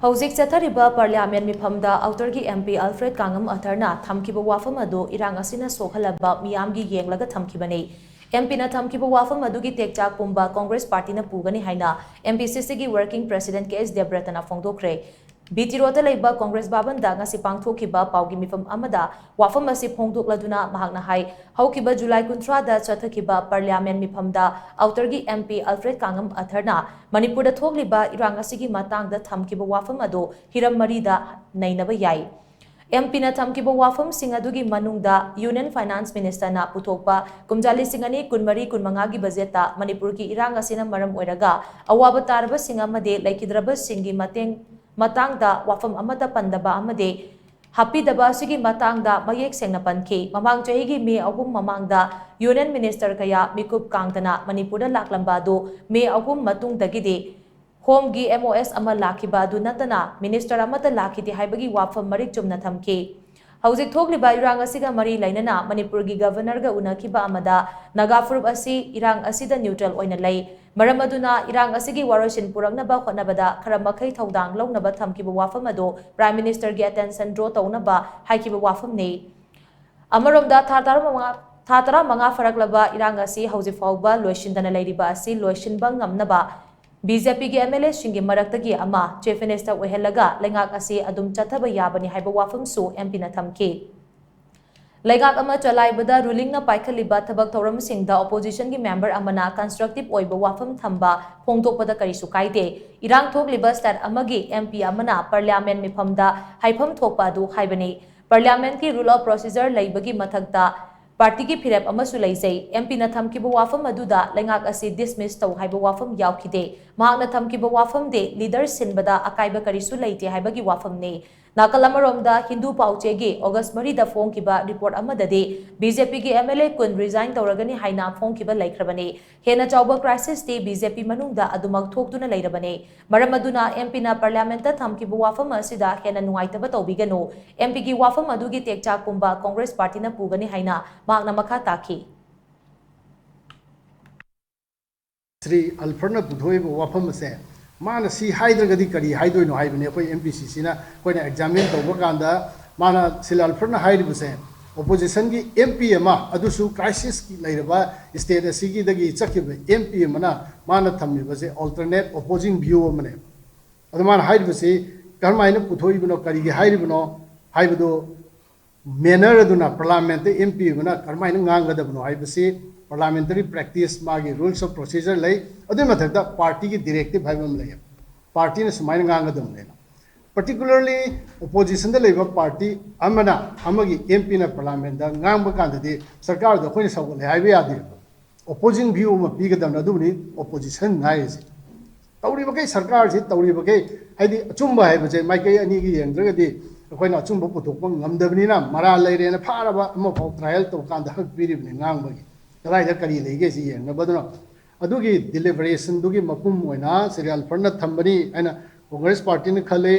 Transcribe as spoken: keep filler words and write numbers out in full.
ꯍꯧꯖꯤꯛ ꯆꯠꯊꯔꯤꯕ ꯄꯥꯔꯂꯤꯌꯥꯃꯦꯟ ꯃꯤꯐꯝꯗ ꯑꯥꯎꯇꯔꯒꯤ MP Alfred Kangam Athar ꯅ ꯊꯝꯈꯤꯕ ꯋꯥꯐꯝ ꯑꯗꯨ ꯏꯔꯥꯡ ꯑꯁꯤꯅ ꯁꯣꯛꯍꯜꯂꯕ ꯃꯤꯌꯥꯝꯒꯤ ꯌꯦꯡꯂꯒ ꯊꯝꯈꯤꯕꯅꯤ꯫ MP ꯅ ꯊꯝꯈꯤꯕ ꯋꯥꯐꯝ ꯑꯗꯨꯒꯤ ꯇꯦꯛꯆꯥꯛ ꯄꯨꯝꯕ ꯀꯣꯡꯒ꯭ꯔꯦꯁ ꯄꯥꯔꯇꯤꯅ ꯄꯨꯒꯅꯤ ꯍꯥꯏꯅ MPCC ꯒꯤ working president K S ꯗꯦꯕ꯭ꯔꯇꯅ ꯐꯣꯡꯗꯣꯛꯈ꯭ꯔꯦ꯫ B T Road ꯇ ꯂꯩꯕ ꯀꯣꯡꯒ꯭ꯔꯦꯁ ꯚꯕꯟꯗ ꯉꯁꯤ ꯄꯥꯡꯊꯣꯛꯈꯤꯕ ꯄꯥꯎꯒꯤ ꯃꯤꯐꯝ ꯑꯃꯗ ꯋꯥꯐꯝ ꯑꯁꯤ ꯐꯣꯡꯗꯣꯛꯂꯗꯨꯅ ꯃꯍꯥꯛꯅ ꯍꯥꯏ, ꯍꯧꯈꯤꯕ ꯖꯨꯂꯥꯏ ꯀꯨꯟꯊ꯭ꯔꯥꯗ ꯆꯠꯊꯈꯤꯕ ꯄꯥꯔꯂꯤꯌꯥꯃꯦꯟ ꯃꯤꯐꯝꯗ ꯑꯥꯎꯇꯔꯒꯤ MP Alfred Kangam Athar ꯅ ꯃꯅꯤꯄꯨꯔꯗ ꯊꯣꯛꯂꯤꯕ ꯏꯔꯥꯡ ꯑꯁꯤꯒꯤ ꯃꯇꯥꯡꯗ ꯊꯝꯈꯤꯕ ꯋꯥꯐꯝ ꯑꯗꯨ ꯍꯤꯔꯝ ꯃꯔꯤꯗ ꯅꯩꯅꯕ ꯌꯥꯏ꯫ MP ꯅ ꯊꯝꯈꯤꯕ ꯋꯥꯐꯝꯁꯤꯡ ꯑꯗꯨꯒꯤ ꯃꯅꯨꯡꯗ Union Finance Minister ꯅ ꯄꯨꯊꯣꯛꯄ ꯀꯨꯝꯖꯥ ꯂꯤꯁꯤꯡ ꯑꯅꯤ ꯀꯨꯟꯃꯔꯤ ꯀꯨꯟꯃꯉꯥꯒꯤ ꯕꯖꯦꯠꯇ ꯃꯅꯤꯄꯨꯔꯒꯤ ꯏꯔꯥꯡ ꯑꯁꯤꯅ ꯃꯔꯝ ꯑꯣꯏꯔꯒ ꯑꯋꯥꯕ ꯇꯥꯔꯕꯁꯤꯡ ꯑꯃꯗꯤ ꯂꯩꯈꯤꯗ꯭ꯔꯕꯁꯤꯡꯒꯤ ꯃꯇꯦꯡ ꯃꯇꯥꯡꯗ ꯋꯥꯐꯝ ꯑꯃꯠꯇ ꯄꯟꯗꯕ ꯑꯃꯗꯤ ꯍꯥꯞꯄꯤꯗꯕ ꯑꯁꯤꯒꯤ ꯃꯇꯥꯡꯗ ꯃꯌꯦꯛ ꯁꯦꯡꯅ ꯄꯟꯈꯤ꯫ ꯃꯃꯥꯡ ꯆꯍꯤꯒꯤ ꯃꯦ ꯑꯍꯨꯝ ꯃꯃꯥꯡꯗ Union Minister ꯀꯌꯥ ꯃꯤꯀꯨꯞ ꯀꯥꯡꯗꯅ ꯃꯅꯤꯄꯨꯔꯗ ꯂꯥꯛꯂꯝꯕ ꯑꯗꯨ ꯃꯦ ꯑꯍꯨꯝ ꯃꯇꯨꯡꯗꯒꯤꯗꯤ ꯍꯣꯝꯒꯤ MoS ꯑꯃ ꯂꯥꯛꯈꯤꯕ ꯑꯗꯨ ꯅꯠꯇꯅ Minister ꯑꯃꯠꯇ ꯂꯥꯛꯈꯤꯗꯦ ꯍꯥꯏꯕꯒꯤ ꯋꯥꯐꯝ ꯃꯔꯤꯛ ꯆꯨꯝꯅ ꯊꯝꯈꯤ꯫ ꯍꯧꯖꯤꯛ ꯊꯣꯛꯂꯤꯕ ꯏꯔꯥꯡ ꯑꯁꯤꯒ ꯃꯔꯤ ꯂꯩꯅꯅ ꯃꯅꯤꯄꯨꯔꯒꯤ Governor ꯒ ꯎꯅꯈꯤꯕ ꯑꯃꯗ ꯅꯥꯒꯥ ꯐꯨꯔꯨꯞ ꯑꯁꯤ ꯏꯔꯥꯡ ꯑꯁꯤꯗ neutral ꯑꯣꯏꯅ ꯂꯩ, ꯃꯔꯝ ꯑꯗꯨꯅ ꯏꯔꯥꯡ ꯑꯁꯤꯒꯤ ꯋꯥꯔꯣꯏꯁꯤꯟ ꯄꯨꯔꯛꯅꯕ ꯍꯣꯠꯅꯕꯗ ꯈꯔ ꯃꯈꯩ ꯊꯧꯗꯥꯡ ꯂꯧꯅꯕ ꯊꯝꯈꯤꯕ ꯋꯥꯐꯝ ꯑꯗꯨ Prime Minister ꯒꯤ attention draw ꯇꯧꯅꯕ ꯍꯥꯏꯈꯤꯕ ꯋꯥꯐꯝꯅꯤ꯫ ꯑꯃꯔꯣꯝꯗ ꯊꯥ ꯇꯔꯥꯃꯉꯥ, ꯊꯥ ꯇꯔꯥꯃꯉꯥ ꯐꯥꯔꯛꯂꯕ ꯏꯔꯥꯡ ꯑꯁꯤ ꯍꯧꯖꯤꯛ ꯐꯥꯎꯕ ꯂꯣꯏꯁꯤꯟꯗꯅ ꯂꯩꯔꯤꯕ ꯑꯁꯤ ꯂꯣꯏꯁꯤꯟꯕ ꯉꯝꯅꯕ BJP ꯒꯤ MLA ꯁꯤꯡꯒꯤ ꯃꯔꯛꯇꯒꯤ ꯑꯃ Chief Minister ꯑꯣꯏꯍꯜꯂꯒ ꯂꯩꯉꯥꯛ ꯑꯁꯤ ꯑꯗꯨꯝ ꯆꯠꯊꯕ ꯌꯥꯕꯅꯤ ꯍꯥꯏꯕ ꯋꯥꯐꯝꯁꯨ MP ꯅ ꯊꯝꯈꯤ꯫ ꯂꯩꯉꯥꯛ ꯑꯃ ꯆꯂꯥꯏꯕꯗ ruling ꯅ ꯄꯥꯏꯈꯠꯂꯤꯕ ꯊꯕꯛ ꯊꯧꯔꯝꯁꯤꯡꯗ opposition ꯒꯤ member ꯑꯃꯅ constructive ꯑꯣꯏꯕ ꯋꯥꯐꯝ ꯊꯝꯕ ꯐꯣꯡꯗꯣꯛꯄꯗ ꯀꯔꯤꯁꯨ ꯀꯥꯏꯗꯦ꯫ ꯏꯔꯥꯡ ꯊꯣꯛꯂꯤꯕ state ꯑꯃꯒꯤ MP ꯑꯃꯅ Parliament ꯃꯤꯐꯝꯗ ꯍꯥꯏꯐꯝ ꯊꯣꯛꯄ ꯑꯗꯨ ꯍꯥꯏꯕꯅꯤ꯫ Parliament ꯀꯤ rule of procedure ꯂꯩꯕꯒꯤ ꯃꯊꯛꯇ party ꯒꯤ ꯐꯤꯔꯦꯞ ꯑꯃꯁꯨ ꯂꯩꯖꯩ꯫ MP ꯅ ꯊꯝꯈꯤꯕ ꯋꯥꯐꯝ ꯑꯗꯨꯗ ꯂꯩꯉꯥꯛ ꯑꯁꯤ dismiss ꯇꯧ ꯍꯥꯏꯕ ꯋꯥꯐꯝ ꯌꯥꯎꯈꯤꯗꯦ꯫ ꯃꯍꯥꯛꯅ ꯊꯝꯈꯤꯕ ꯋꯥꯐꯝꯗꯤ leader ꯁꯤꯟꯕꯗ ꯑꯀꯥꯏꯕ ꯀꯔꯤꯁꯨ ꯂꯩꯇꯦ ꯍꯥꯏꯕꯒꯤ ꯋꯥꯐꯝꯅꯤ꯫ ꯅꯥꯀꯜ ꯑꯃꯔꯣꯝꯗ ꯍꯤꯟꯗꯨ ꯄꯥꯎꯆꯦꯒꯤ August ꯃꯔꯤꯗ ꯐꯣꯡꯈꯤꯕ report ꯑꯃꯗꯗꯤ BJP ꯒꯤ MLA ꯀꯨꯟ resign ꯇꯧꯔꯒꯅꯤ ꯍꯥꯏꯅ ꯐꯣꯡꯈꯤꯕ ꯂꯩꯈ꯭ꯔꯕꯅꯤ꯫ ꯍꯦꯟꯅ ꯆꯥꯎꯕ crisis ꯇꯤ BJP ꯃꯅꯨꯡꯗ ꯑꯗꯨꯃꯛ ꯊꯣꯛꯇꯨꯅ ꯂꯩꯔꯕꯅꯤ꯫ ꯃꯔꯝ ꯑꯗꯨꯅ MP ꯅ Parliament ꯇ ꯊꯝꯈꯤꯕ ꯋꯥꯐꯝ ꯑꯁꯤꯗ ꯍꯦꯟꯅ ꯅꯨꯡꯉꯥꯏꯇꯕ ꯇꯧꯕꯤꯒꯅꯨ꯫ MP ꯒꯤ ꯋꯥꯐꯝ ꯑꯗꯨꯒꯤ ꯇꯦꯛꯆꯥꯛ ꯄꯨꯝꯕ ꯀꯣꯡꯒ꯭ꯔꯦꯁ party ꯅ ꯄꯨꯒꯅꯤ ꯍꯥꯏꯅ ꯃꯍꯥꯛꯅ ꯃꯈꯥ ꯇꯥꯈꯤ꯫ ꯁ꯭ꯔꯤ ꯑꯜꯐꯔꯅ ꯄꯨꯊꯣꯛꯏꯕ ꯋꯥꯐꯝ ꯑꯁꯦ ꯃꯥꯅ ꯁꯤ ꯍꯥꯏꯗ꯭ꯔꯒꯗꯤ ꯀꯔꯤ ꯍꯥꯏꯗꯣꯏꯅꯣ ꯍꯥꯏꯕꯅꯤ꯫ ꯑꯩꯈꯣꯏ ꯑꯦꯝ ꯄꯤ ꯁꯤ ꯁꯤꯅ ꯑꯩꯈꯣꯏꯅ ꯑꯦꯛꯖꯥꯃꯤꯟ ꯇꯧꯕ ꯀꯥꯟꯗ ꯃꯥꯅ, ꯁꯤꯂꯥꯜꯐꯔꯅ ꯍꯥꯏꯔꯤꯕꯁꯦ, ꯑꯣꯄꯣꯖꯤꯁꯟꯒꯤ ꯑꯦꯝ ꯄꯤ ꯑꯃ, ꯑꯗꯨꯁꯨ ꯀ꯭ꯔꯥꯏꯁꯤꯁꯀꯤ ꯂꯩꯔꯕ ꯁ꯭ꯇꯦꯠ ꯑꯁꯤꯒꯤꯗꯒꯤ ꯆꯠꯈꯤꯕ ꯑꯦꯝ ꯄꯤ ꯑꯃꯅ ꯃꯥꯅ ꯊꯝꯃꯤꯕꯁꯦ alternate opposing view ꯑꯃꯅꯦ꯫ ꯑꯗꯣ ꯃꯥꯅ ꯍꯥꯏꯔꯤꯕꯁꯤ ꯀꯔꯝꯍꯥꯏꯅ ꯄꯨꯊꯣꯛꯏꯕꯅꯣ, ꯀꯔꯤꯒꯤ ꯍꯥꯏꯔꯤꯕꯅꯣ ꯍꯥꯏꯕꯗꯨ, ꯃꯦꯅꯔ ꯑꯗꯨꯅ ꯄꯥꯔꯂꯥꯃꯦꯟꯠꯇ ꯑꯦꯝ ꯄꯤ ꯑꯃꯅ ꯀꯔꯝꯍꯥꯏꯅ ꯉꯥꯡꯒꯗꯕꯅꯣ ꯍꯥꯏꯕꯁꯤ ꯄꯥꯔꯂꯥꯃꯦꯟꯇꯔꯤ ꯄ꯭ꯔꯦꯛꯇꯤꯁ, ꯃꯥꯒꯤ ꯔꯨꯜꯁ ꯑꯣꯐ ꯄ꯭ꯔꯣꯁꯤꯖꯔ ꯂꯩ꯫ ꯑꯗꯨꯒꯤ ꯃꯊꯛꯇ ꯄꯥꯔꯇꯤꯒꯤ ꯗꯤꯔꯦꯛꯇꯤꯞ ꯍꯥꯏꯕ ꯑꯃ ꯂꯩ, ꯄꯥꯔꯇꯤꯅ ꯁꯨꯃꯥꯏꯅ ꯉꯥꯡꯒꯗꯕꯅꯦꯅ꯫ ꯄꯥꯔꯇꯤꯀꯨꯂꯔꯂꯤ ꯑꯣꯄꯣꯖꯤꯁꯟꯗ ꯂꯩꯕ ꯄꯥꯔꯇꯤ ꯑꯃꯅ ꯑꯃꯒꯤ ꯑꯦꯝ ꯄꯤꯅ ꯄꯥꯔꯂꯥꯃꯦꯟꯠꯇ ꯉꯥꯡꯕ ꯀꯥꯟꯗꯗꯤ ꯁꯔꯀꯥꯔꯗ ꯑꯩꯈꯣꯏꯅ ꯁꯧꯒꯠꯂꯦ ꯍꯥꯏꯕ ꯌꯥꯗꯦꯕ꯫ ꯑꯣꯄꯣꯖꯤꯡ ꯚ꯭ꯌꯨ ꯑꯃ ꯄꯤꯒꯗꯕꯅꯤ, ꯑꯗꯨꯕꯨꯅꯤ ꯑꯣꯄꯣꯖꯤꯁꯟ ꯍꯥꯏꯔꯤꯁꯦ꯫ ꯇꯧꯔꯤꯕꯈꯩ, ꯁꯔꯀꯥꯔꯁꯤ ꯇꯧꯔꯤꯕꯈꯩ, ꯍꯥꯏꯗꯤ ꯑꯆꯨꯝꯕ ꯍꯥꯏꯕꯁꯦ ꯃꯥꯏꯀꯩ ꯑꯅꯤꯒꯤ ꯌꯦꯡꯗ꯭ꯔꯒꯗꯤ ꯑꯩꯈꯣꯏꯅ ꯑꯆꯨꯝꯕ ꯄꯨꯊꯣꯛꯄ ꯉꯝꯗꯕꯅꯤꯅ, ꯃꯔꯥꯜ ꯂꯩꯔꯦꯅ ꯐꯥꯔꯕ ꯑꯃꯐꯥꯎ ꯇ꯭ꯔꯥꯏꯌꯦꯜ ꯇꯧꯀꯥꯟꯗ ꯍꯛ ꯄꯤꯔꯤꯕꯅꯤ ꯉꯥꯡꯕꯒꯤ, ꯀꯗꯥꯏꯗ ꯀꯔꯤ ꯂꯩꯒꯦ ꯁꯤ ꯌꯦꯡꯅꯕ꯫ ꯑꯗꯨꯅ ꯑꯗꯨꯒꯤ ꯗꯤꯂꯤꯕꯔꯦꯁꯟꯗꯨꯒꯤ ꯃꯄꯨꯝ ꯑꯣꯏꯅ ꯁꯤꯂꯥꯜꯐꯔꯅ ꯊꯝꯕꯅꯤ ꯍꯥꯏꯅ ꯀꯣꯡꯒ꯭ꯔꯦꯁ ꯄꯥꯔꯇꯤꯅ ꯈꯜꯂꯤ꯫